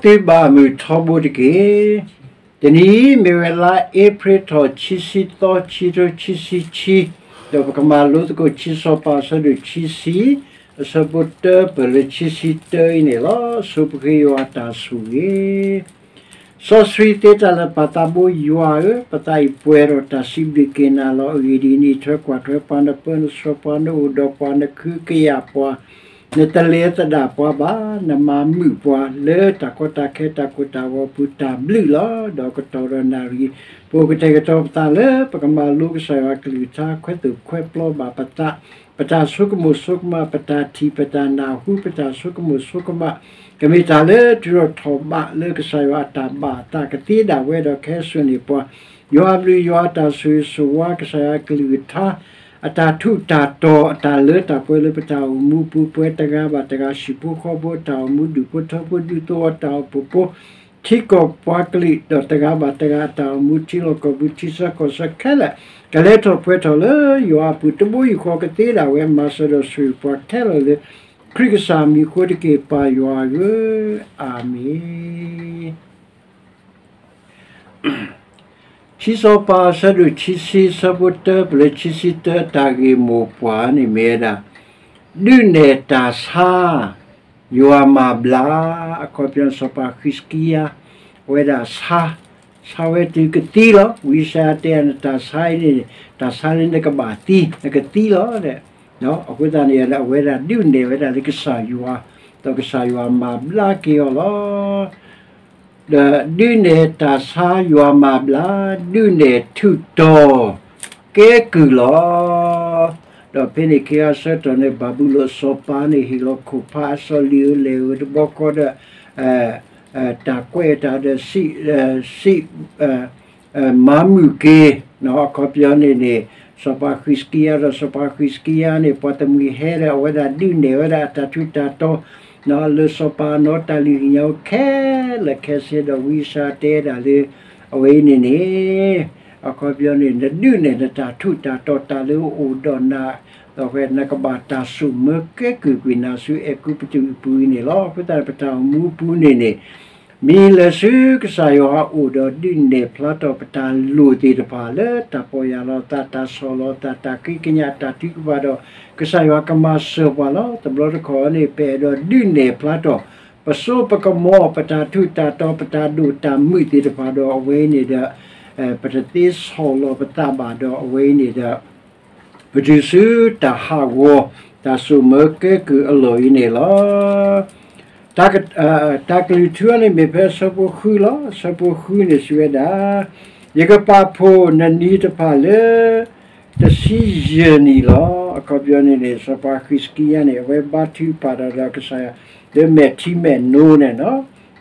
သုဘၣ်မုၢ်ထီဘိတက့ၢ်. တနံၤအံၤမ့ၢ်ဝဲလါအ့ဖြ့ၣ်ထီၣ် ခံဆံသီ ခံကထိခံဆံခံ, ဒီးပကမၤလိသကိးခံစီၤပၤအဆၢဒိၣ်ခံဆံ အဆၢဖိတၢပၢၢ်လၢခံဆံတၢအံၤန့ၣ်လီၤ. ဆိပဃ့ယွၤအတၢ်ဆိၣ်ဂ့ၤ စီဆှံသ့တၢ်လၢပၢ်သးဘိယွၤဧၢ, ပသးအံၤပှဲၤဒီးတၢ်စံးဘျုးက့ၤနၤလီၤ. အဂ့ၢ်ဒ်အံၤ, နအံးထွဲကွၢ်ထွဲပှၤ, နပၢနဆှၢပှၤ, နအိၣ်ဒီးပှၤ, နဃုကယာ်ပှၤ, နတလဲၤသဒၣ်ပှၤဘၣ်, နမၤမုာ်ပှၤ လၢတၢ်ကီတၢ်ခဲတၢ်ကိၢ်တၢ်ဂီၤအပူၤ တၢ်ဘျုးလီၤ. ဒီးကတီၢ်ဒီးနၣ်ရံၣ် ပအိၣ်ကတဲာ်ကတီၤပသးလၢ ပကမၤလိကစၢ်ယွၤအကလုၢ်ကထါ ခွဲသိၣ်ခွဲပျီဘၣ်ပသး, ပတၢ်ဆိကမိၣ်ဆိကမး, ပတၢ်ထံၣ်, ပတၢ်နၢ်ဟူ, ပတၢ်ဆိကမိၣ်ဆိကမး ကမ့ၢ်တၢ်လၢတုၤထီၣ်ထီၣ်ဘးလၢကစၢ်ယွၤအတၢ်ဘၣ်အသးကသ့ဒၣ်ဝဲဒီးကဟဲစိာ်န့ၢ်ပှၤ ယွၤအဘျုးယွၤအတၢ်ဆိၣ်ဂ့ၤဆိၣ်ဝါ ကစၢ်ယွၤအကလုၢ်ကထါ အတၢ်ထူးတၢ်တီၤ အတၢ်လၢတၢ်ပှဲၤလၢပတၢ်အိၣ်မူပူၤ ပှၤတဂၤဘၣ်တဂၤ ဟံၣ်ဖိဃီဖိအတၢ်အိၣ်မူ ဒူၣ်ဖိထၢဖိ ဒူသဝီတၢ်အိၣ်ဖှိၣ်ဖိ ထံကီၢ်ပှၤကလုာ် ဒီးတဂၤဘၣ်တဂၤအတၢ်အိၣ်မူ ထံလီၢ်ကီၢ်ပူၤ ထံဆၢကီၢ်ဆၢခဲလၢာ် ကလဲၤထီၣ်ပှဲၤထီၣ်လၢယွၤအပူၤ တဘိယူၢ်ဃီကသ့ဒၣ်ဝဲ မၤစၢၤဒီးဆိၣ်ဂ့ၤပှၤခဲလၢာ်လၢ ခရံာ်ကစၢ်မံၤအဃိတက့ၢ် ပၢ်ယွၤဧၢ, အၤမ့ၣ်. ခံစီၤပၤအဆၢဒိၣ်ခံဆံ အဆၢဖိတၢပၢၢ်လၢခံဆံတၢ အတၢ်ဂ့ၢ်မိၢ်ပှၢ်န့ၣ်မ့ၢ်ဝဲဒၣ် ဒုးနဲၣ်တၢ်ဆါ ယွၤမၤဘျါ, အခီပညီစီၤပၤဃံးစကံယၤ အဝဲဒၣ်ဆါ, ဆါဝဲတုၤကသံလီၤ. ဝံယၡါယၤတဲ နတၢ်ဆါအံၤန့ၣ် တၢ်ဆါလၢနကဘၣ်သံ နကသံလီၤ. အဃိသတးန့ၣ် အဝဲဒၣ်ဒုးနဲၣ်ဝဲဒၣ်လၢကစၢ်ယွၤ, ဒီးကစၢ်ယွၤမၤဘျါက့ၤအီၤလီၤ. ဒီးဒုးနဲၣ်တၢ်ဆါယွၤမၤဘျါ, ဒုးနဲၣ်ထူးတီၤ ကဲကုၢ်လီၤ. ဒီးဖဲန့ၣ်ခံဂၤဆၢကတီၢ်န့ၣ် ဘၤဘူလိၣ်အစီၤပၤန့ၣ် ဟ့ၣ်လီၤခိၣ်ဖးအစီၤလ့ၤဧိၤလဲၣ်ဧိၤတဘျီဃီဒီး တၢ်ကွဲးတၢ်ဒီး စံး မၤမုာ်က့ၤ အခီပညီန့ၣ်န့ၣ် စီၤပၤဃံးစကံယၤဒီး စီၤပၤဃံးစကံယၤန့ၣ် ပှၤတမှံၤဟဲဒီး အဝဲဒၣ်ဒုးနဲၣ်ဝဲဒၣ်အတၢ်ထူးတၢ်တီၤ လၢစီၤပၤအနီၢ်တၢ်လုၢ်ဟံၣ်ညါအိၣ်ခဲလၢာ်ခဲဆ့ဒီး ဝံယၡါယၤတဲဒၣ်လၢ အဝဲအံၤန့ၣ်န့ၣ် အခီပညီန့ၣ် နဒုးနဲၣ်နတၢ်ထူးတၢ်တီၤ တၢ်လၢအအိၣ်ဒီးနၤ ဒီးဖဲနကဘၣ်တၢ်ဆိၣ်မၢကဲကုၢ်ကွံာ်နၤဆူအဲၤကူပတူးအပူၤအံၤန့ၣ်လီၤ. အဃိသတး ပတၢ်အိၣ်မူအပူၤန့ၣ်န့ၣ် မ့ၢ်လဲၤဆူကစၢ်ယွၤအအိၣ်ဒီးဒုးနဲၣ်ဖျါထီၣ်ပတၢ်လိၣ်သ့ၣ်တဖၣ်လၢတၢ်ပီၢ်ယၢ်လီၤသး တၢ်ဆီၣ်လီၤသး တၢ်ဃ့ကညးတၢ်ထုကဖၣ်ဒီး ကစၢ်ယွၤကမၤစၢၤပှၤလီၤ. တဘျီတခီၣ်န့ၣ် ပအဲၣ်ဒိးဒုးနဲၣ်ဖျါထီၣ် ပစိပကမီၤ ပတၢ်ထူးတၢ်တီၤ ပတၢ်ဒိၣ်တၢ်မုၢ်သ့ၣ်တဖၣ်ဒီးအဝဲအံၤန့ၣ်ဒီး ပတသ့ဆီၣ်လီၤပသးဘၣ်ဒီးအဝဲအံၤန့ၣ်ဒီး ပတုၤဆူတၢ်ဟးဂီၤ တၢ်ဆိၣ်မၢကဲကုၢ်အလီၢ်အံၤန့ၣ်လီၤ. တၢ်ကလုၢ်ထူန့ၣ်မ့ၢ်ဖဲအဆၢဖိဃုလီၤ. အဆၢဖိဃုန့ၣ်စံးဝဲဒၣ်, ယကပာ်ဖှိၣ်နနံၤတဖၣ်လၢ တဆံယဲၢ်နံၣ်လီၤ. အခီပညီန့ၣ်န့ၣ် စီၤပၤဃံးစကံယၤန့ၣ် အဝဲဘါထုကဖၣ်ဒီးကစၢ်ယွၤ လၢမဲာ်ထံမဲာ်နိန့ၣ်လီၤ.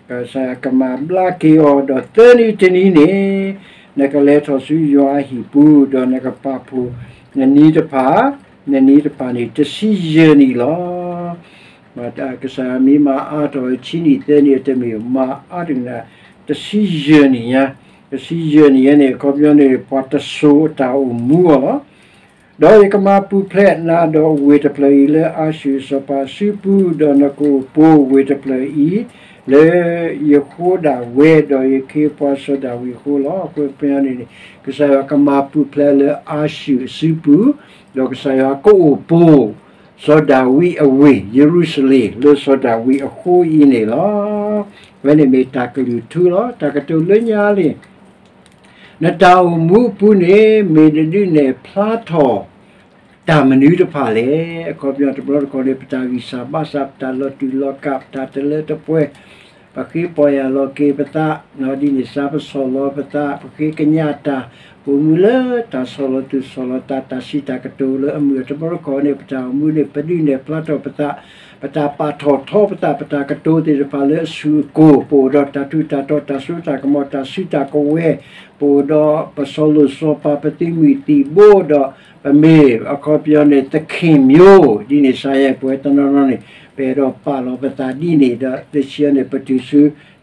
ကစၢ်ယွၤကမၤဘျါက့ၤအီၤဒီးသၢနံၤတနံၤန့ၣ် နကလဲၤထီၣ်ဆူယွၤအဟံၣ်ပူၤ ဒီးနကပာ်ဖှိၣ်နနံၤတဖၣ်, နနံၤတဖၣ်န့ၣ် တဆံယဲၢ်နံၣ်လီၤ. ကစၢ်ယွၤမ့ၢ်မၤအါထီၣ်ဆံနံၣ်သၢနံၣ် တမ့ၢ်မၤအါတနံၤ တဆံယဲၢ်နံၣ်ညါ, တဆံယဲၢ်နံၣ်ညါန့ၣ် အခီပညီန့ၣ် ပှၤတစိၤအတၢ်အိၣ်မူအီၤလီၤ. ဒီးယကမၤပူၤဖျဲးနၤဒီးဝ့ၢ်တဖျၢၣ်အံၤလၢအၤၡူၢ်စီၤပၤအစုပူၤ, ဒီးနကအိၣ်ပိာ်ဝ့ၢ်တဖျၢၣ်အံၤ လၢယဃိဒၣ်ဝဲဒီးယခ့ပှၤစီၤဒၤဝံးအဃိလီၤ. အခီပညီန့ၣ်န့ၣ် ကစၢ်ယွၤကမၤပူၤဖျဲးလၢအၤၡူၢ်အစုပူၤ, ဒီးကစၢ်ယွၤကအိၣ်ပိာ် စီၤဒၤဝံးအဝ့ၢ်ယရူၤၡလ့ၣ် လၢစီၤဒၤဝံးအဃိအံၤန့ၣ်လီၤ. အဝဲန့ၣ်မ့ၢ်တၢ်ကလုၢ်ထူလီၤ. တၢ်ကတိၤလၢညါလံ နတၢ်အိၣ်မူအပူၤန့ၣ် မ့ၢ်နဒုးနဲၣ်ဖျါထီၣ် တၢ်မနုၤတဖၣ်လဲၣ်. အခီပညီတဘျီတခီၣ်န့ၣ် ပတၢ်ဂံၢ်စၢ်ဘါစၢ် ပတၢ်လီၤတူာ်လီၤကာ် ပတၢ်တလၢတပှဲၤ ပဃ့ပီၢ်ယၢ်လီၤက့ၤပသး ဒ်န့ၣ်စ့ၢ် ပဆီၣ်လီၤပသး ပဃ့ကညးတၢ် ပအိၣ်မူလၢတၢ်ဆီၣ်လီၤသူၣ်ဆီၣ်လီၤသး တၢ်စံးတၢ်ကတိၤလၢအမုာ် တဘျီတခီၣ်န့ၣ် ပတၢ်အိၣ်မူန့ၣ် ပဒုးနဲၣ်ဖျါထီၣ်ပသး ပတၢ်ပာ်ထီၣ်ထီပသး ပတၢ်ကတိၤသ့ၣ်တဖၣ်လၢအဆူၣ်အကိၢ် ပအိၣ်ဒီးတၢ်ထူးတၢ်တီၤ တၢ်စိတၢ်ကမီၤ တၢ်စုတၢ်ကဝဲၤ ပအိၣ်ဒီးပစီၤလိၣ်စီၤပၤ ပသုးမုၢ်သံၣ်ဘိဒီး ပမ့ၢ်အခီပညီန့ၣ် သခင်မျိုး ဒ်န့ၣ်စ့ၢ် ပဝဲတနီၤနီၤန့ၣ် ပအဲၣ်ဒိးပာ်လီၤပသးဒ်န့ၣ်ဒီး လၢခံန့ၣ် ပတုၤဆူ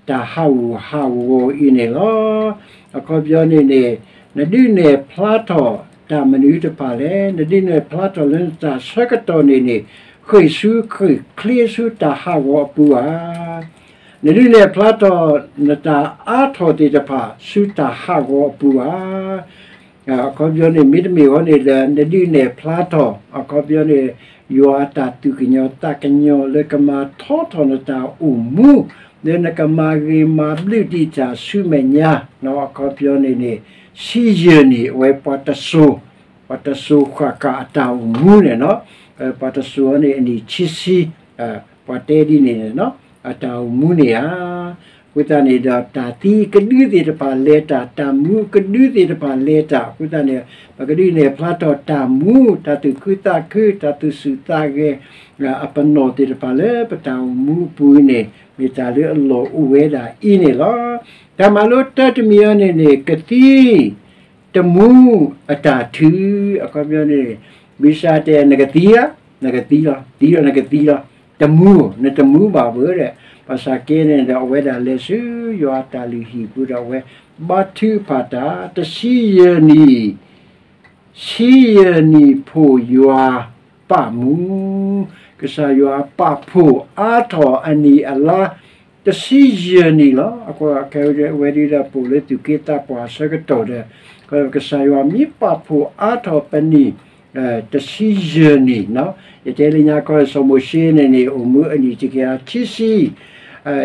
တၢ်ဟးဂူာ်ဟးဂီၤအံၤန့ၣ်လီၤ. အခီပညီန့ၣ်န့ၣ် နဒုးနဲၣ်ဖျါထီၣ်တၢ်မနုၤတဖၣ်လဲၣ်. နဒုးနဲၣ်ဖျါထီၣ်လၢနတၢ်ဆၢကတီၢ်န့ၣ်န့ၣ် ဃ့ၢ်ဆူဃ့ၢ်ချ့ဆူတၢ်ဟးဂီၤအပူၤဧါ. နဒုးနဲၣ်ဖျါထီၣ်နတၢ်အါထီၣ်သ့ၣ်တဖၣ်ဆူတၢ်ဟးဂီၤအပူၤဧါ. အခီပညီန့ၣ် မ့တမ့ၢ်အဃိန့ၣ်ဒီး နဒုးနဲၣ်ဖျါထီၣ် အခီပညီန့ၣ် ယွၤအတၢ်သူၣ်ကညီၤသးကညီၤလၢကမၤထီထီၣ်နတၢ်အိၣ်မူ လၢနကမၤဂ့ၤမၤဘျုးဒံးတၢ်ဆူမဲာ်ညါ, အခီပညီန့ၣ်န့ၣ် ဆံယဲၢ်နံၣ် အဝဲပှၤတစိၤ, ပှၤတစိၤဃၣ်ဃၣ်အတၢ်အိၣ်မူန့ၣ်, ပှၤတစိၤန့ၣ်အနံၣ်ခံဆံ, ပှၤတဲဒ်န့ၣ်န့ၣ် အတၢ်အိၣ်မူန့ၣ်ဧါ. အဃိသတးန့ၣ်ဒီး တၢ်သံကဒုသ့ၣ်တဖၣ်လဲၤတၢ်, တၢ်မူကဒုသ့ၣ်တဖၣ်လဲၤတၢ်, အဃိသတးန့ၣ် ပကဒုးနဲၣ်ဖျါထီၣ်တၢ်မူ, တၢ်သူၣ်ခုသးခု, တၢ်သူၣ်ဆူၣ်သးဂဲၤ အပနီၣ်သ့ၣ်တဖၣ်လၢပတၢ်အိၣ်မူအပူၤန့ၣ် မ့ၢ်တၢ်လၢအလီၢ်အိၣ်ဝဲဒၣ်အံၤန့ၣ်လီၤ. တၢ်မၤလိတၢတမံၤအံၤန့ၣ်န့ၣ် ကသံ တမူအတၢ်ထု, အခီပညီန့ၣ် ဘၣ်ဆၣ်တဲနကသံဧါ, နကသံလီၤ, သံဒီးနကသံလီၤ, တမူ, နတမူဘၣ်ဘၣ်ဒီး, ဘၣ်ဆၣ်က့န့ၣ်ဒီး အဝဲဒၣ်လဲၤဆူယွၤအတၢ်လုၢ်ဟံၣ်ပူၤဒီး အဝဲဘါထုကဖၣ်တၢ် တဆံယဲၢ်နံၣ် ဆံယဲၢ်နံၣ်ဖှိၣ်ယွၤပာ်မူ, ကစၢ်ယွၤပာ်ဖှိၣ်အါထီၣ်အနံၣ်အလါ တဆံယဲၢ်နံၣ်လီၤ. အဃိခဲအံၤဝဲဒၣ်ဒီး ပအိၣ်လၢသူၣ်က့သးပှၢ်အဆၢကတီၢ်ဒီး ကစၢ်ယွၤမ့ၢ်ပာ်ဖှိၣ်အါထီၣ်ပနံၣ် တဆံယဲၢ်နံၣ်, ယတဲလၢညါခီ စီၤမိၤၡ့န့ၣ်န့ၣ် အိၣ်မူအနံၣ်တကယၤခံဆံ,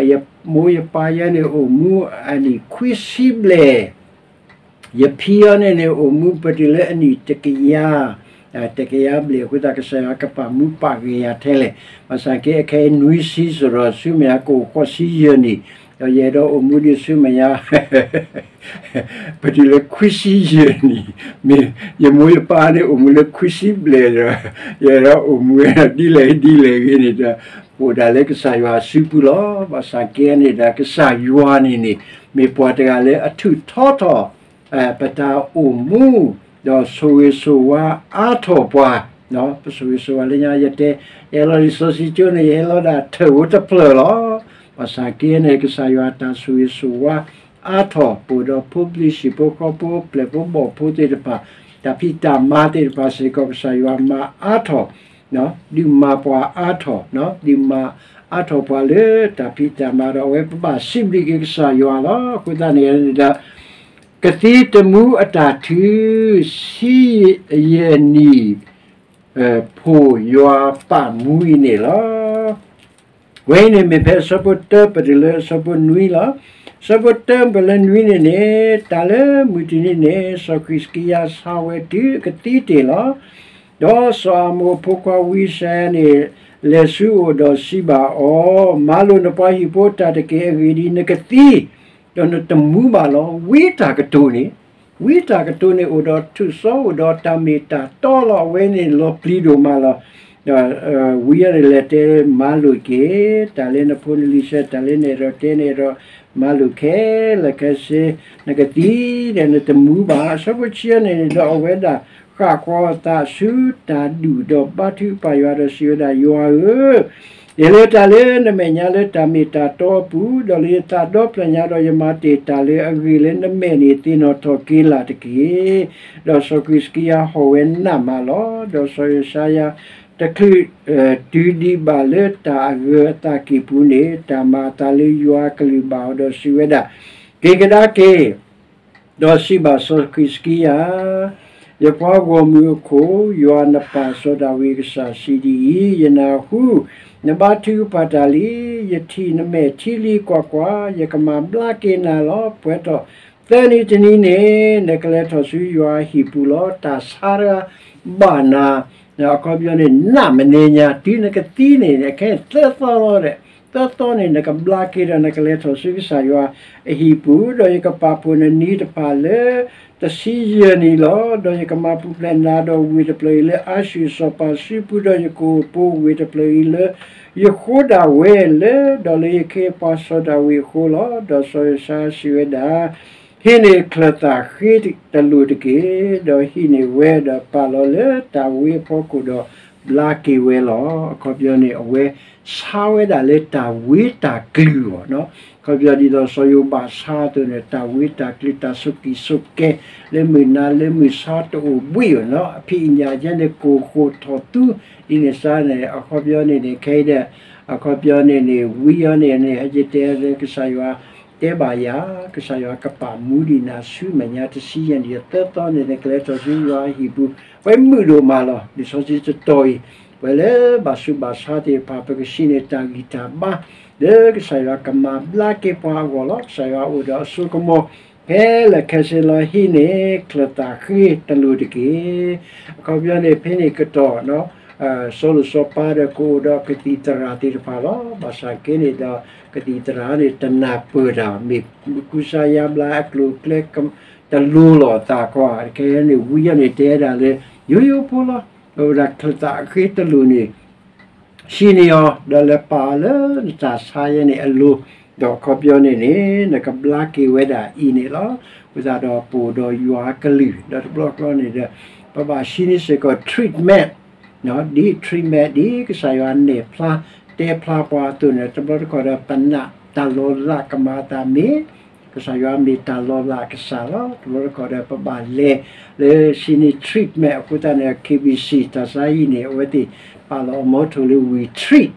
ယမိၢ်ယပၢ်ယဲန့ၣ် အိၣ်မူအနံၣ်ခွံဆံဘျဲၣ် ယဖံအံၤန့ၣ်န့ၣ် အိၣ်မူပတုၤလၢအနံၣ်တကယၤ, တကယၤဘျဲၣ်အဃိသတး ကစၢ်ယွၤကပာ်မူပာ်ဂ့ၤယၤထဲလဲၣ်. ဘၣ်ဆၣ်က့ အခဲအံၤနွံဆံစ့ၢ်ဒီး ဆူမဲာ်ညါကအိၣ်ဃိးဆံယဲၢ်နံၣ်, ဒီးယအဲၣ်ဒိးအိၣ်မူဒံးဆူမဲာ်ညါ ပတုၤလၢခွံဆံယဲၢ်နံၣ်, မ့ၢ်ယမိၢ်ယပၢ်န့ၣ်အိၣ်မူလၢခွံဆံဘျဲၣ်ဒီး ယအဲၣ်ဒိးအိၣ်မူဒ်လဲၣ်ဒ်လဲၣ်ဂ့ၤန့ၣ်ဒီး ပအိၣ်ဒၣ်လၢကစၢ်ယွၤစုပူၤလီၤ. ဘၣ်ဆၣ်က့န့ၣ်ဒီး ကစၢ်ယွၤန့ၣ်န့ၣ် မ့ၢ်ပှၤတဂၤလၢအထုးထီထီၣ် ပတၢ်အိၣ်မူ ဒီးဆိၣ်ဂ့ၤဆိၣ်ဝါအါထီၣ်ပှၤ, ပဆိၣ်ဂ့ၤဆိၣ်ဝါလၢညါ ယတဲ ယဟဲလီၤလံာ်စီဆှံကၠိန့ၣ် ယဟဲလီၤဒၣ်ထၢၣ်ဧိၤတဖျၢၣ်လီၤ. ဘၣ်ဆၣ်က့န့ၣ် ကစၢ်ယွၤတၢ်ဆိၣ်ဂ့ၤဆိၣ်ဝါအါထီၣ် ပအိၣ်ဒီးဖိပျံၤဆံးဖိဃီဖိ ပျဲၢ်ဖိဘီၣ်ဖိသ့ၣ်တဖၣ် တၢ်ဖံးတၢ်မၤသ့ၣ်တဖၣ်စ့ၢ်ကီး ကစၢ်ယွၤမၤအါထီၣ် ဒုးမၤပှၤအါထီၣ်, ဒုးမၤအါထီၣ်ပှၤလၢတၢ်ဖံးတၢ်မၤဒီး အဝဲပဘၣ်စံးဘျုးက့ၤကစၢ်ယွၤလီၤ. အဃိသတးန့ၣ်ဒီး ကသံတမူအတၢ်ထု ဆံယဲၢ်နံၣ် ဖှိၣ်ယွၤပာ်မူအံၤန့ၣ်လီၤ. ဝဲအံၤန့ၣ်မ့ၢ်ဖဲအဆၢဖိတၢပတုၤလၢအဆၢဖိနွံလီၤ. အဆၢဖိတၢပတုၤလၢနွံန့ၣ်န့ၣ် တၢ်လၢမုၢ်တနံၤန့ၣ် စီၤဃံးစကံယၤဆါဝဲတုၤအကသံတ့ၢ်လီၤ. ဒီးစီၤအၤမိၣ်အဖိခွါဝံယၡါယၤန့ၣ် လဲၤဆူအအိၣ်ဒီးစံးဘၣ်အီၤ, မၤလိာ်နပှၤဟံၣ်ဖိတၢ်တက့ၢ်. အဂ့ၢ်ဒ်အံၤ, နကသံ ဒီးနတမူဘၣ်လီၤ. ဝံတၢ်ကတိၤန့ၣ်, ဝံတၢ်ကတိၤန့ၣ် အိၣ်ဒီးထုးစီ အိၣ်ဒီးတၢ်မ့ၢ်တၢ်တီလီၤ. အဝဲန့ၣ်လီၤပျံၤဒိၣ်မးလီၤ. ဝံအံၤန့ၣ်လဲၤတဲ မၤလိာ်က့ၤ တၢ်လၢနဖိနလံၤဆဲး, တၢ်လၢနအဲၣ်ဒိးတဲ နအဲၣ်ဒိးမၤလိာ်ခဲလၢာ်ခဲဆ့, နကသံ ဒီးနတမူဘၣ်. အဆၢဖိဆံန့ၣ်ဒီး အဝဲဒၣ်ဃၣ်ဃီၤအသးဆူတၢ်ဒူၣ်ဒီးဘါထုကဖၣ်ယွၤဒီးစံးဝဲဒၣ်, ယွၤဧၢ, ယလဲၤတၢ်လၢနမဲာ်ညါလၢတၢ်မ့ၢ်တၢ်တီအပူၤ, ဒီးလၢယသးဒီဖျၢၣ်ညါဒီး ယမၤတ့ၢ်တၢ်လၢအဂ့ၤလၢနမဲာ်န့ၣ် သ့ၣ်နီၣ်ထီၣ်က့ၤလၢ်တက့ၢ်. ဒီးစီၤဃံးစကံယၤဟီၣ်ဝဲနးမးလီၤ. ဒီးစီၤယၡါယၤတချုး တုၤဒံးဘၣ်လၢတၢ်အဂၢၤအသးကံၢ်ပူၤန့ၣ်, တၢ်မၤအသးလၢယွၤကလုၢ်ဘၣ်အီၤဒီးစံးဝဲဒၣ်, က့ၤကဒါက့ၤ ဒီးစံးဘၣ်စီၤဃံးစကံယၤ, ယပှၤဂီၢ်မုၢ်အခိၣ်, ယွၤနပၢ်စီၤဒၤဝံးအကစၢ်စံးဒ်အံၤ, ယနၢ်ဟူနဘါထုကဖၣ်တၢ်လံ, ယထံၣ်နမဲာ်ထံလံ, ကွၢ်ကွၢ်, ယကမၤဘျါက့ၤနၤလီၤ. ပှဲၤထီၣ်သၢနံၤတနံၤန့ၣ်, နကလဲၤထီၣ်ဆူယွၤအဟံၣ်ပူၤလီၤ. တၢ်ဆါတဂၤဘၣ်နၤ, အခီပညီန့ၣ် နးမနံၤညါ တုၤနကသံန့ၣ် ခဲအံၤသၢသီလီၤဒီး သၢသီန့ၣ် နကဘျါက့ၤဒီး နကလဲၤထီၣ်ဆူကစၢ်ယွၤအဟံၣ်ပူၤ, ဒီးယကပာ်ဖှိၣ်နနံၤတဖၣ်လၢ တဆံယဲၢ်နံၣ်လီၤ. ဒီးယကမၤပူၤဖျဲးနၤဒီးဝ့ၢ်တဖျၢၣ်အံၤလၢအၤၡူၢ်စီၤပၤစုပူၤ, ဒီးယကအိၣ်ပိာ်ဝ့ၢ်တဖျၢၣ်အံၤလၢယဃိဒၣ်ဝဲလၢ ဒီးလၢယခ့အပှၤစီၤဒၤဝံးအဃိလီၤ. ဒီးစီၤယၡါယၤစံးဝဲဒၣ်, ဟံးန့ၢ်ချၢၣ်သၣ်ဃ့တလိာ်တက့ၢ်. ဒီးဟံးန့ၢ်ဝဲဒီးပာ်လီၤလၢတၢ်ဝ့အဖီခိၣ်ဒီး ဘျါက့ၤဝဲလီၤ. အခီပညီန့ၣ် အဝဲဆါဝဲဒၣ်လၢတၢ်ဝ့တၢ်ကလုၢ်အဂီၢ်, အခီပညီဒ်သိးစီၤယိၤဘးဆါအသိးန့ၣ် တၢ်ဝ့တၢ်ကလုၢ် တၢ်ဆိးက့ၤဆိးကဲ လၢမုၢ်နၤလၢမုၢ်ဆါတအိၣ်ဘှံးအဂီၢ်, အဖံးအညၣ်ကဲန့ၣ် ကိၢ်ဃိးထီၣ်သူ ဒ်န့ၣ်စ့ၢ်န့ၣ် အခီပညီန့ၣ်န့ၣ် ခဲအံၤဒီး အခီပညီန့ၣ်န့ၣ် ဝံအီၤန့ၣ်န့ၣ် ဟဲက့ၤတဲလၢကစၢ်ယွၤ တဲဘၣ်ယၤ, ကစၢ်ယွၤကပာ်မူဒံးနၤဆူမဲာ်ညါတဆံယဲၢ်နံၣ် သၢသီန့ၣ် နကလဲၤထီၣ်ဆူယွၤအဟံၣ်ပူၤ, ဝဲမုာ်ဒိၣ်မးလီၤ. လံာ်စီဆှံတတီၤအံၤ ပှၤလၢဘၣ်ဆူးဘၣ်ဆါသ့ၣ်တဖၣ် ပကစံးန့ၢ်တၢ်ဂံၢ်တၢ်ဘါ လၢကစၢ်ယွၤကမၤဘျါက့ၤပှၤအဂီၢ်လီၤ. ကစၢ်ယွၤအိၣ်ဒီးအစိကမီၤ ဖဲလဲၣ်ခဲဆ့လီၤဟံးန့ၢ် ချၢၣ်သးဃ့တလိၤတက့ၢ်. အခီပညီန့ၣ် ဖဲန့ၣ်ကတီၢ် စီၤလိၤစီၤပၤဒီးကအိၣ်ဒီးကသံၣ်သရၣ်သ့ၣ်တဖၣ်လီၤ. ဘၣ်ဆၣ်က့န့ၣ်ဒီး ကသံၣ်သရၣ်န့ၣ် တနၢ်ပၢၢ်တၢ် မ့ၢ်ကူစါယါဘျါအကျိၤအကျဲ တလိၤလီၤအသးကီး, ခဲအံၤန့ၣ် ဝံအီၤန့ၣ်တဲဒၣ်လၢ ယိယိဖိလီၤ. အဝဲဒၣ်ချၢၣ်သးဃ့တလိၤန့ၣ် ဟံးန့ၢ်အီၤ ဒီးလဲၤပာ်အီၤလၢနတၢ်ဆါယဲန့ၣ်အလိၤ, ဒီးအခီပညီန့ၣ်န့ၣ် နကဘျါက့ၤဝဲဒၣ်အံၤန့ၣ်လီၤ. အဃိသတးဒီးပအိၣ်ဒီးယွၤအကလုၢ် ဒီးတဘျီတခီန့ၣ်ဒီး ပဘၣ်ဟံးန့ၢ်စ့ၢ်ကီး treatment ဒ် treatment ဒ်ကစၢ်ယွၤနဲၣ်ဖျါတဲဖျါပှၤအသိးန့ၣ် တဘျီတခီဒီး ပနာ်တၢ်လီၤလးကမၤအသးမ့ၢ် ကစၢ်ယွၤမ့ၢ်တၢ်လီၤလးအကစၢ်လီၤ. တဘျီတခီဒီး ပဘၣ်လဲၤလၢဟံးန့ၢ် treatment အဃိသတးန့ၣ် K B C တၢ်ဆါဟံၣ်န့ၣ် အဝဲသ့ၣ်ပာ်လီၤအမီထိၣ်လၢ we treat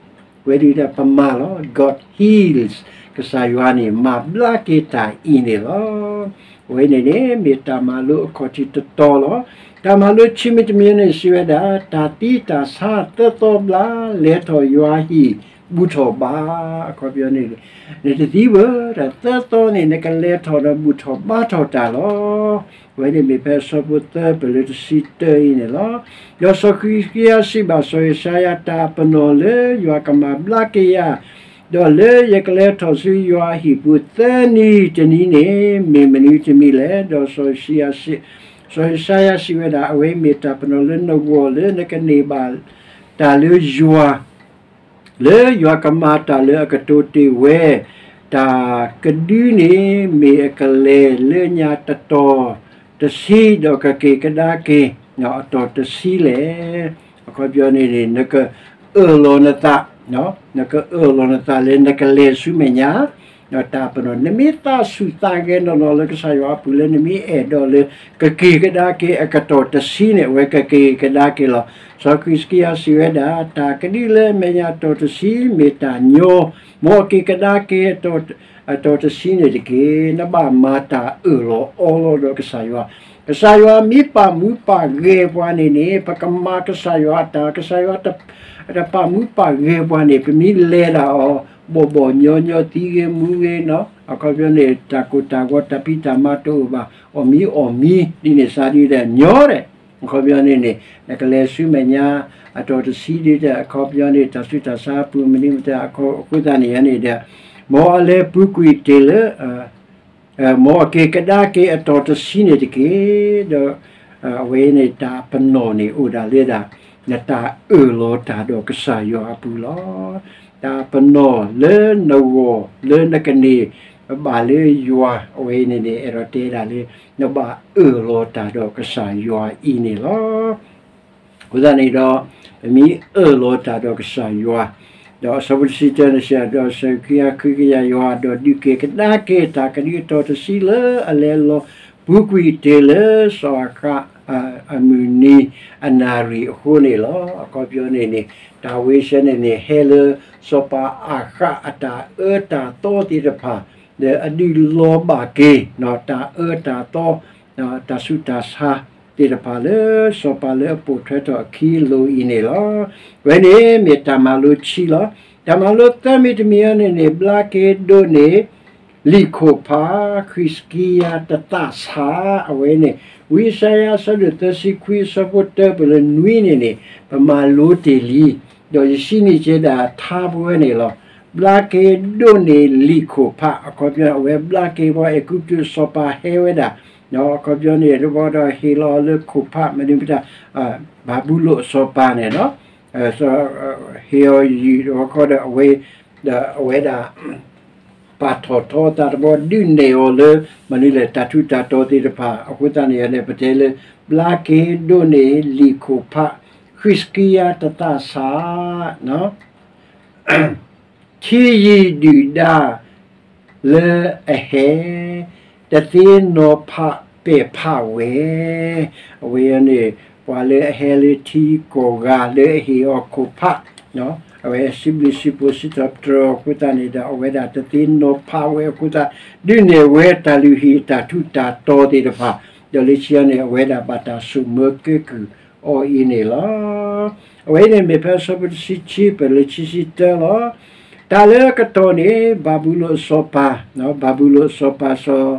ဝဲဒၣ်ဒီးပမၤလီၤ. God heals ကစၢ်ယွၤန့ၣ် မၤဘျါက့ၤတၢ်အံၤန့ၣ်လီၤ. အဝဲန့ၣ်န့ၣ် မ့ၢ်တၢ်မၤလိအခီၣ်ထံးတတီၤလီၤ. တၢ်မၤလိဆံမံၤတမံၤန့ၣ် စံးဝဲဒၣ် တၢ်သံတၢ်ဆါသၢသီဘျါ လဲၤထီၣ်ယွၤဟံၣ်ဘူၣ်ထီၣ်ဘါ, အခီပညီန့ၣ် နတသံဘၣ်, တၢ်သၢသီန့ၣ် နကလဲၤထီၣ်ဒီးဘူၣ်ထီၣ်ဘါထီၣ်တၢ်လီၤ. အဝဲန့ၣ်မ့ၢ်ဖဲအဆၢဖိသၢပၢၢ်လၢတဆံတၢအံၤန့ၣ်လီၤ. ဒီးစီၤစံးကံယၤစံးဘၣ်စီၤယၡါယၤ တၢ်ပနီၣ်လၢယွၤကမၤဘျါက့ၤယၤ ဒီးလၢယကလဲၤထီၣ်ဆူယွၤအဟံၣ်ပူၤသၢနံၤတနံၤန့ၣ် မ့ၢ်မနုၤတမံၤလဲၣ်. ဒီးစီၤယၡါယၤစံးဝဲဒၣ် အဝဲမ့ၢ်တၢ်ပနီၣ်လၢနဂီၢ်လၢနကန့ၢ်ဘၣ်တၢ်လၢယွၤ လၢယွၤကမၤတၢ်လၢအကတိၤတ့ၢ်ဝဲ, တၢ်ကဒုန့ၣ်မ့ၢ်အကလဲၤလၢညါတတီၤတဆံ ဒီးကက့ၤကဒါက့ၤအတီၤတဆံလဲၣ်. အခီပညီန့ၣ်န့ၣ် နကအၢၣ်လီၤနသး, နကအၢၣ်လီၤနသးလၢနကလဲၤဆူမဲာ်ညါ ဒီးတၢ်ပနီၣ် နမ့ၢ်သးဆူၣ်သးဂဲၤနီၢ်နီၢ်လၢကစၢ်ယွၤအပူၤ လၢနမ့ၢ်အဲၣ်ဒိးလၢ ကက့ၤကဒါက့ၤအကတီၢ်တဆံန့ၣ် အဝဲကက့ၤကဒါက့ၤလီၤ. စီၤစံးကံယၤစံးဝဲဒၣ် တၢ်ကဒုလၢမဲာ်ညါအတီၤတဆံ မ့ၢ်တၢ်ညီ, မ်အက့ၤကဒါက့ၤ အတီၤတဆံန့ၣ်တက့ၢ်. နဘၣ်မၤတၢ်အၢၣ်လီၤအီလီၤဒီးကစၢ်ယွၤ, ကစၢ်ယွၤမ့ၢ်ပာ်မူပာ်ဂဲၤပှၤန့ၣ်န့ၣ် ပကမၤကစၢ်ယွၤအတၢ်, ကစၢ်ယွၤတပာ်မူပာ်ဂဲၤပှၤန့ၣ် ပမ့ၢ်လဲၤဒၣ်အီၤ ဘီၣ်ဘီၣ်ညီညီ သံဂ့ၤမူဂ့ၤနီၤ, အခီပညီန့ၣ် တၢ်ကိၢ်တၢ်ဂီၤ တၢ်ဖံးတၢ်မၤတအိၣ်ဘၣ်, အီၣ်မံအီၣ်မံ ဒ်န့ၣ်စ့ၢ်ဒ်ဒီး ညီဒဲး, အခီပညီန့ၣ်န့ၣ် နကလဲၤဆူမဲာ်ညါ အတီၤတဆံဒ်ဒီး အခီပညီန့ၣ် တၢ်ဆူးတၢ်ဆါအပူၤ မနုၤမတၤ အဃိသတးန့ၣ်န့ၣ်ဒီး မ်အလဲၤပူၤကွံာ်တ့ၢ်လၢ မ်အက့ၤကဒါက့ၤအတီၤတဆံန့ၣ်တက့ၢ်. ဒီးအဝဲန့ၣ် တၢ်ပနီၣ်န့ၣ်အိၣ်ဒၣ်လၢဒၣ် နတၢ်အၢၣ်လီၤတၢ်ဒီးကစၢ်ယွၤအပူၤလီၤ. တၢ်ပနီၣ်လၢနဂီၢ်လၢနကန့ၢ်ဘၣ်လၢယွၤ အဝဲန့ၣ်န့ၣ် အဲၣ်ဒိးတဲဒၣ်လၢ နဘၣ်အၢၣ်လီၤတၢ်ဒီးကစၢ်ယွၤအံၤန့ၣ်လီၤ. အဃိသတးန့ၣ်ဒီး ပမ့ၢ်အၢၣ်လီၤတၢ်ဒီးကစၢ်ယွၤ, ဒီးအဆၢဖိတဆံတၢန့ၣ်စံး ဒီးစၢၤက့ၤဃုကယၤယွၤ ဒီးဒုးက့ၤကဒါက့ၤတၢ်ကဒုအတီၤတဆံလၢအလဲၤလီၤပူၤကွံာ်တ့ၢ်လၢစီၤအၤဃး အမုၢ်နံၤအနၣ်ရံၣ်အဃိန့ၣ်လီၤ. အခီပညီန့ၣ်န့ၣ် တၢ်ဝဲဆဲန့ၣ်န့ၣ် ဟဲလၢစီၤပၤအၤဃးအတၢ်အၢတၢ်သီသ့ၣ်တဖၣ် ဒီးအဒုးလီၤဘၣ်က့ၤ တၢ်အၢတၢ်သီ တၢ်ဆူးတၢ်ဆါသ့ၣ်တဖၣ်လၢ စီၤပၤလၢအပိာ်ထွဲထီၣ်အခံအလိၤအံၤန့ၣ်လီၤ. ဝဲန့ၣ်မ့ၢ်တၢ်မၤလိခံလီၤ. တၢ်မၤလိသၢမံၤတမံၤအံၤန့ၣ်န့ၣ် ဘျါက့ၤဒိးန့ၢ် လံာ်ခိၣ်ဖး ဃံးစကံယၤတသးဆး အဝဲန့ၣ် ဝံယၡါယၤအဆၢဒိၣ်သၢဆံခွံအဆၢဖိတၢပၢၢ်လၢနွံန့ၣ်န့ၣ် ပမၤလိတ့ၢ်လံ, ဒီးယစံးန့ၢ်ကဲဒၣ်ထါပဝဲန့ၣ်လီၤ. ဘျါက့ၤဒိးန့ၢ်လံာ်ခိၣ်ဖး အခီပညီ အဝဲဘျါက့ၤပှၤအဲၤကူပတူး စီၤပၤဟဲဝဲဒၣ် အခီပညီန့ၣ် တဘျီဒီးဟ့ၣ်လီၤလၢခိၣ်ဖး မနုၤမတၤ ဘၤဘူလိၣ်အစီၤပၤန့ၣ်လီၤ. ဟ့ၣ်အီၤယုၢ်တဘျီဃီဒီး အဝဲ ဒီးအဝဲဒၣ် ပာ်ထီၣ်ထီအသးတဘျီ ဒုးနဲၣ်အီၤလၢ မနုၤလဲၣ် တၢ်ထူးတၢ်တီၤသ့ၣ်တဖၣ် အဃိသတးန့ၣ်န့ၣ် ပတဲလၢ ဘျါက့ၤဒိးန့ၢ်လံာ်ခိၣ်ဖး ခရံာ်စကံယၤတသးဆး ထံယံာ်ဒုၣ်ဒါလၢအဟဲ, တသ့နီၤဖးပဲာ်ဖးဝဲ, အဝဲန့ၣ် ပှၤလၢအဟဲလၢထံကီၢ်ဂၤလၢအဟ့ၣ်အီၤခိၣ်ဖး, အဝဲစံးဘျုးစံးဖှိၣ် စံးထီၣ်ပတြၢၤအဃိသတးန့ၣ်ဒီး အဝဲဒၣ်တသ့နီၤဖးဝဲအဃိသတး ဒုးနဲၣ်ဝဲတၢ်လုၢ်ဟံၣ်အတၢ်ထူးတၢ်တီၤသ့ၣ်တဖၣ်, ဒီးလၢခံန့ၣ် အဝဲဒၣ်ဘၣ်တၢ်ဆိၣ်မၢကဲကုၢ်အီၤအံၤန့ၣ်လီၤ. အဝဲအံၤန့ၣ်မ့ၢ်ဖဲအဆၢဖိတဆံခံ ပၢၢ်လၢခံဆံတၢလီၤ. တၢ်လၢအကတီၢ်န့ၣ် ဘၤဘူလိၣ်အစီၤပၤ, ဘၤဘူလိၣ်အစီၤပၤ စီၤ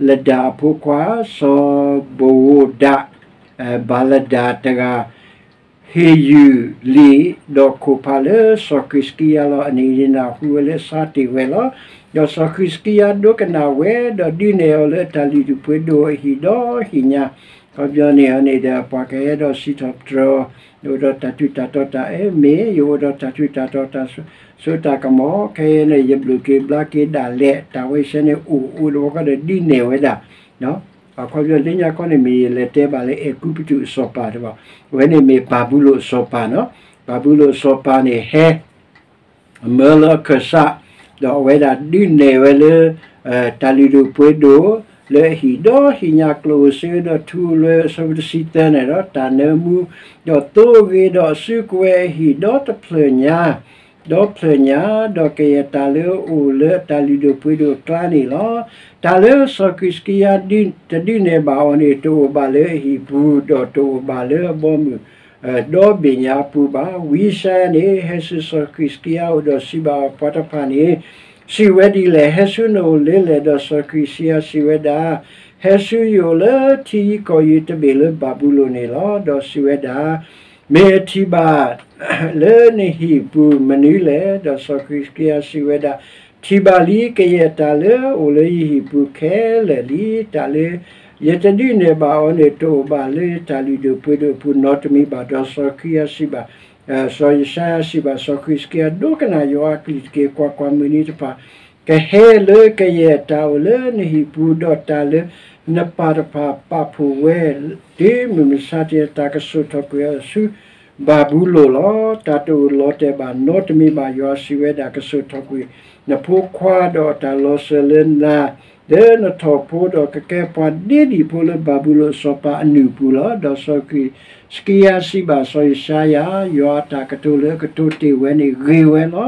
လဒၣ်အဖိခွါ စီၤဘဝိၣ်ဒၣ်, ဘၤလဒၣ်တဂၤ ဟ့ၣ်ယုၢ်လံာ်ဒီးခိၣ်ဖးလၢစီၤဃံးစကံယၤလီၤ. အနံၣ်အံၤန့ၣ်နၢ်ဟူဝဲလၢအစါတ့ၢ်ဝဲလီၤ. ဒီးစီၤဃံးစကံယၤဒိကနၣ်ဝဲ ဒီးဒုးနဲၣ်အီၤလၢအတၢ်လုၢ်ဒိၣ်ပှ့ၤဒိၣ်အဟံၣ်ဒီဟံၣ်ညါ, အခီပညီန့ၣ်န့ၣ်ဒီး ပှၤကဟဲဒီးစံးထီၣ်ပတြၢၤအီၤ, ယအိၣ်ဒီးတၢ်ထူးတၢ်တီၤတၢ်အဲၣ်မ့ၢ်, ယအိၣ်ဒီးတၢ်ထူးတၢ်တီၤတၢ်စိတၢ်ကမီၤ, ခဲအံၤန့ၣ် ယဘျုးက့ၤဘျါက့ၤဒၣ်လဲာ်, တၢ်ဝဲဆဲန့ၣ်အိၣ်အိၣ်ဒီးဝဲဃီဒီးဒုးနဲၣ်ဝဲဒၣ် အခီပညီလၢညါခီန့ၣ်မ့ၢ်ယလဲၤတဲဘၣ်လၢအဲၤကူပတူးအစီၤပၤတဘၣ်, အဝဲန့ၣ်မ့ၢ်ဘၤဘူလိၣ်အစီၤပၤနီၤ, ဘၤဘူလိၣ်အစီၤပၤန့ၣ်ဟဲ အမၢလၢအခၢၣ်စး, ဒီးအဝဲဒၣ်ဒုးနဲၣ်ဝဲလၢ တၢ်လုၢ်ဒိၣ်ပှ့ၤဒိၣ် လၢအဟံၣ်ဒီဟံၣ်ညါကျိၣ်ဧိၤစ့ဧိၤဒီးထူဧိၤလွဲဧိၤ အဆၢဖိတဆံသၢန့ၣ်ဒီး တၢ်နၢမူ ဒီးသိဂ့ၤဒီးအစုကဝဲၤအဟံၣ်ဒီတဖျၢၣ်ညါ ဒီဖျၢၣ်ညါ, ဒီးကယဲၢ်တၢ်လၢအအိၣ်လၢအတၢ်လုၢ်ဒိၣ်ပှ့ၤဒိၣ်အကျါန့ၣ်လီၤ. တၢ်လၢစီၤဃံးစကံယၤတဒုးနဲၣ်ဘၣ်အီၤန့ၣ် တအိၣ်ဘၣ်လၢအဟံၣ်ပူၤ ဒီးတအိၣ်ဘၣ်လၢအဘီအမုၢ် ဒီဘ့ၣ်ညါအပူၤဘၣ်. ဝံယၡါယၤန့ၣ် ဟဲဆူစီၤဃံးစကံယၤအအိၣ်ဒီးစံးဘၣ်အီၤပှၤတဖၣ်န့ၣ်, စံးဝဲဒ်လဲၣ်, ဟဲဆူနအိၣ်လၢလဲၣ်, ဒီးစီၤဃံးစကံယၤစံးဝဲဒၣ်, ဟဲဆူယအိၣ်လၢထံယံၤကီၢ်ယံၤတဘ့ၣ်လၢဘၤဘူလိၣ်န့ၣ်လီၤ. ဒီးစံးဝဲဒၣ်, မ့ၢ်အထံၣ်ဘၣ် လၢနဟံၣ်ပူၤမနုၤလဲၣ်. ဒီးစီၤဃံးစကံယၤစံးဝဲဒၣ်, ထံၣ်ဘၣ်လံ ကယဲၢ်တၢ်လၢအအိၣ်လၢယဟံၣ်ပူၤခဲလၢာ်လံ, တၢ်လၢယတဒုးနဲၣ်ဘၣ်အီၤန့ၣ် တအိၣ်ဘၣ်လၢယတၢ်လုၢ်ဒိၣ်ပှ့ၤဒိၣ်အပူၤနီတမံၤဘၣ်. ဒီးစီၤဃံးစကံယၤစံးဘၣ်, စီၤယၡါယၤစံးဘၣ်စီၤဃံးစကံယၤ, ဒိကနၣ်ယွၤအကလုၢ်တက့ၢ်. ကွၢ်ကွၢ်, မုၢ်နံၤတဖၣ် ကဟဲလၢကယဲၢ်တၢ်အိၣ်လၢနဟံၣ်ပူၤ, ဒီးတၢ်လၢနပၢ်တဖၣ်ပာ်ဖှိၣ်ဝဲ တုၤမုၢ်မဆါတနံၤ တၢ်ကစိာ်ထီၣ်ကွံာ်အီၤဆူ ဘၤဘူလိၣ်လီၤ. တၢ်တအိၣ်လီၤတဲာ်ဘၣ်နီတမံၤဘၣ်. ယွၤစံးဝဲဒၣ်, ကစိာ်ထီၣ်ကွံာ်နဖိခွါ, ဒီးတၢ်လီၤစၢၤလၢနၤ လၢနထီၣ်ဖိ, ဒီးကကဲပှၤဒ့ဒံၣ်ဖိလၢဘၤဘူလိၣ်အစီၤပၤအနုၢ်ပူၤလီၤ. ဒီးစီၤဃံးစကံယၤစံးဘၣ်စီၤယၡါယၤ, ယွၤအတၢ်ကတိၤလၢအကတိၤတ့ၢ်ဝဲန့ၣ်ဂ့ၤဝဲလီၤ.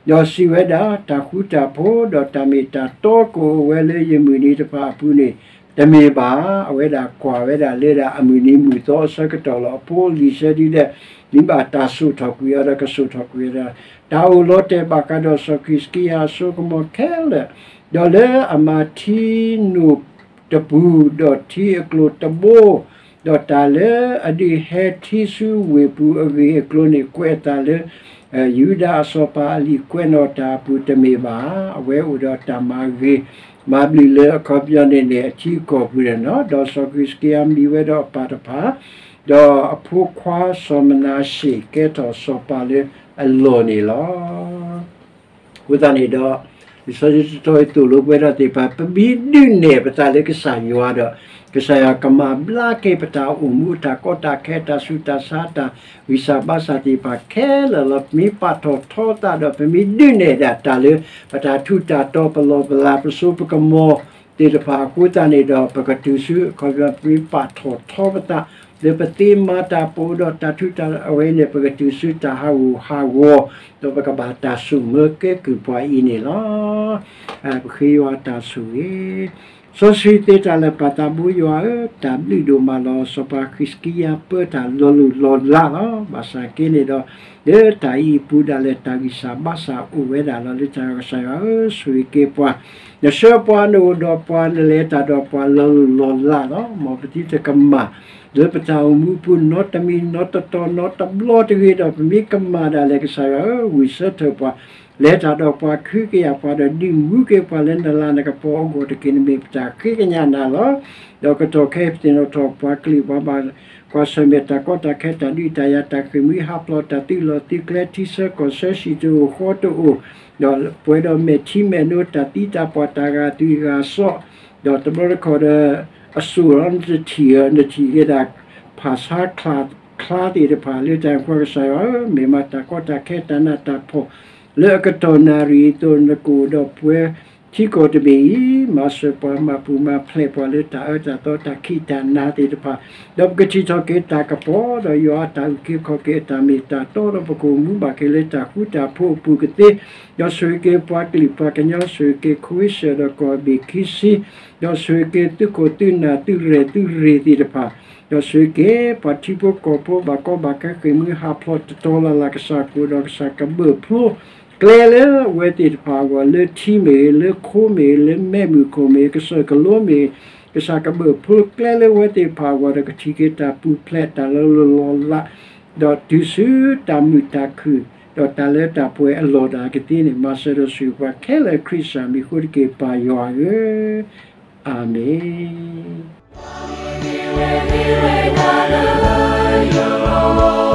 ဒီးစံးဝဲဒၣ်, တၢ်ဃူတၢ်ဖိး, ဒီးတၢ်မ့ၢ်တၢ်တီကအိၣ်ဝဲလၢယမုၢ်နံၤတဖၣ်အပူၤန့ၣ် တမ့ၢ်ဘၣ်. အဝဲဒၣ်ကွၢ်ဝဲဒၣ်လၢဒၣ်အမုၢ်နံၤမုၢ်သီအဆၢကတီၢ်လီၤ. အဖိအလံၤဆၢဒုဒီး မ့ၢ်ဘၣ်တၢ်စိာ်ထီၣ်ကွံာ်အီၤဒီးကစိာ်ထီၣ်ကွံာ်ဝဲဒၣ်, တၢ်အိၣ်လီၤတဲာ်ဘၣ်ဃးဒီးစီၤဃံးစကံယၤအစိကမီၤခဲလၢာ်, ဒီးလၢအမၤထံနိၣ်တပူၤ, ဒီးထံအကျိၤတဘိ, ဒီးတၢ်လၢအဒုးဟဲထံဆူဝ့ၢ်ပူၤအဂ့ၢ်အကျိၤန့ၣ် ကွဲးအသးလၢ ယူဒၤအစီၤပၤအလံာ်ကွဲးနီၣ်တၢ်အပူၤတမ့ၢ်ဘၣ်. အဝဲအိၣ်ဒီးတၢ်မၤဂ့ၤမၤဘျုးလၢအခီပညီန့ၣ်န့ၣ် အထံအကီၢ်ပူၤန့ၣ်လီၤ. ဒီးစီၤဃံးစကံယၤမံဝဲဒီးအပၢ်တဖၣ်, ဒီးအဖိခွါစီၤမနၤၡ့ၣ်ကဲထီၣ်စီၤပၤလၢအလီၢ်န့ၣ်လီၤ. အဃိသတးန့ၣ်ဒီး လံာ်စီဆှံတတီၤအံၤသိၣ်လိပှဲၤထီၣ်သ့ၣ်တဖၣ် ပမ့ၢ်ဒုးနဲၣ်ပသးလၢကစၢ်ယွၤဒီး ကစၢ်ယွၤကမၤဘျါက့ၤပတၢ်အိၣ်မူ တၢ်ကီတၢ်ခဲ တၢ်ဆူးတၢ်ဆါ တၢ်ဂံၢ်စၢ်ဘါစၢ်သ့ၣ်တဖၣ်ခဲလၢာ်လီၤ. ပမ့ၢ်ပာ်ထီၣ်ထီသးဒီး ပမ့ၢ်ဒုးနဲၣ်ဒၣ်တၢ်လၢ ပတၢ်ထူးတၢ်တီၤ ပလီၢ်ပလၤ ပစိပကမီၤသ့ၣ်တဖၣ်အဃိသတးန့ၣ်ဒီး ပကတုၤဆူအခီပညီ ပမ့ၢ်ပာ်ထီၣ်ထီပသး လၢပသ့မၤတၢ်ပအိၣ်ဒီးတၢ်ထူးတၢ် အဝဲန့ၣ် ပကတုၤဆူတၢ်ဟးဂူာ်ဟးဂီၤ ဒီးပကဘၣ်တၢ်ဆိၣ်မၢကဲကုၢ်ပှၤအံၤန့ၣ်လီၤ. ပဃ့ယွၤတၢ်ဆိၣ်ဂ့ၤ စီဆှံသ့တၢ်လၢာ်ပၢ်သးဘိယွၤဧၢ, တၢ်ဘျုးဒိၣ်မးလီၤ. စီၤပၤဃံးစကံယၤပၢတၢ်လီၤလိၢ်လီၤလးလီၤ. ဘၣ်ဆၣ်က့န့ၣ်ဒီး လၢတၢ်အံၤအပူၤဒၣ်လဲာ် တၢ်ဂံၢ်စၢ်ဘါစၢ်အိၣ်ဝဲဒၣ်လီၤ. လၢတၢ်ကစၢ်ယွၤဧၢ, ဆိၣ်ဂ့ၤက့ၤပှၤ, နဆှၢပှၤ နအိၣ်ဒီးပှၤ နလဲၤတၢ်ဒီးပှၤလီၤလိၢ်လီၤလးလီၤ. မ်ပသုတကမၣ် လၢပတၢ်အိၣ်မူအပူၤ နီတမံၤ နီတတီၤ နီတဘျီတဂ့ၤဒီး ပမ့ၢ်ကမၣ်ဒၣ်လဲာ် ကစၢ်ယွၤဧၢ, ဂုာ်ဆၢထၢၣ်ပှၤ လဲၤတၢ်ဒီးပှၤ ဃုကယာ်ပှၤဒီး ဒုးမူက့ၤပှၤလၢနလၤနကပီၤအဂီၢ်တက့ၢ်. နမ့ၢ်ပတၢ်ဃ့ကညးနၤလီၤ. ဒီးကတီၢ်ခဲအံၤ ပသ့ၣ်နီၣ်ထီၣ်ပှၤကလုာ် ပှၤဘၣ်ကွၢ်ဆၢၣ်မဲာ်တၢ်ကီတၢ်ခဲ တၢ်ဒုးတၢ်ယၤ တၢ်ဃ့ၢ်မှံဟးဖျိး တၢ်သုးလီၢ်သုးကျဲ ထံဆၢကီၢ်ဆၢ ဟံၣ်တအိၣ်ဃီတအိၣ်, ဒီးပှဲၤဒီးမဲာ်ထံမဲာ်နိ တၢ်သံတၢ်ပှၢ် တၢ်ဂာ်သွံၣ်ဂာ်စီး, ဒီးတဘျီတခီၣ်ဒီး အစိၣ်လီၤ နတထံၣ်ဧါ, နထံၣ်က့ၤဒၣ် ဖၣ်ဆါချၣ် ချါသ့ၣ်တဖၣ်လၢတၢ်အံၤ ပှၤကစၢ်ယွၤဧၢ, မ့ၢ်မၤတၢ်ကီတၢ်ခဲတၢ်နးတၢ်ဖှီၣ် လၢအကတီၢ်နၣ်ရံၣ်အသိး နကအိၣ်ဒီးပှၤထံကီၢ်တဘ့ၣ်အံၤ, မၤစၢၤပှၤ မၤပူၤမၤဖျဲးပှၤလၢတၢ်အၢတၢ်သီတၢ်ခံးတၢ်နၤသ့ၣ်တဖၣ်, ဒီးပကထံၣ်ထီၣ်က့ၤတၢ်ကပီၤ ဒီးယွၤအတၢ်အုၣ်က့ၤခီၣ်က့ၤအတၢ်မ့ၢ်တၢ်တီ ဒီးပကအိၣ်မူဘၣ်က့ၤလၢတၢ်ဃူတၢ်ဖိးအပူၤကသ့, ဒီးဆိၣ်ဂ့ၤက့ၤပှၤကလုာ်ပှၤကညီ ဆိၣ်ဂ့ၤက့ၤ ခဝ့ၡၢၣ် ဒီးကီၢ်ဘ့ၣ်ခံဆံ, ဒီးဆိၣ်ဂ့ၤက့ၤသုးခိၣ်သုးနၢ်သုးရဲၣ်သုးရ့ၣ်သ့ၣ်တဖၣ်, ဒီးဆိၣ်ဂ့ၤက့ၤပှၤထံဖိကီၢ်ဖိဘၣ်ကီဘၣ်ခဲ ဃ့ၢ်မှံဟးဖျိးတတီၤလၢ်လၢ် ကစၢ်ကအိၣ်ဒီးကစၢ်ကဘၢၣ်ဖျိ ကျဲလၢအဝဲသ့ၣ်တဖၣ်အဂီၢ် လၢထံမ့ၢ်ဂ့ၤ လၢခိမ့ၢ်ဂ့ၤ လၢမဲးမုၢ်ခိၣ်မ့ၢ်ဂ့ၤ ကစၢၢ်ကလိမ့ၢ်ဂ့ၤ ကစၢ်ကဘၢၣ်ဖျိကျဲလၢအဝဲသ့ၣ်တဖၣ်အဂီၢ် ဒီးကထံၣ်က့ၤတၢ်ပူၤဖျဲးတၢ်လၢလီၢ်လီၢ်လး ဒီးတုၤဆူတၢ်မုာ်တၢ်ခုၣ် ဒီးတၢ်လၢတၢ်ပှဲၤအလီၢ်တၢ်ကသ့န့ၣ် မၤစၢၤဒီးဆိၣ်ဂ့ၤပှၤခဲလၢာ် ခရံာ်ကစၢ်မံၤအဃိတက့ၢ် ပၢ်ယွၤဧၢ, အၤမ့ၣ်.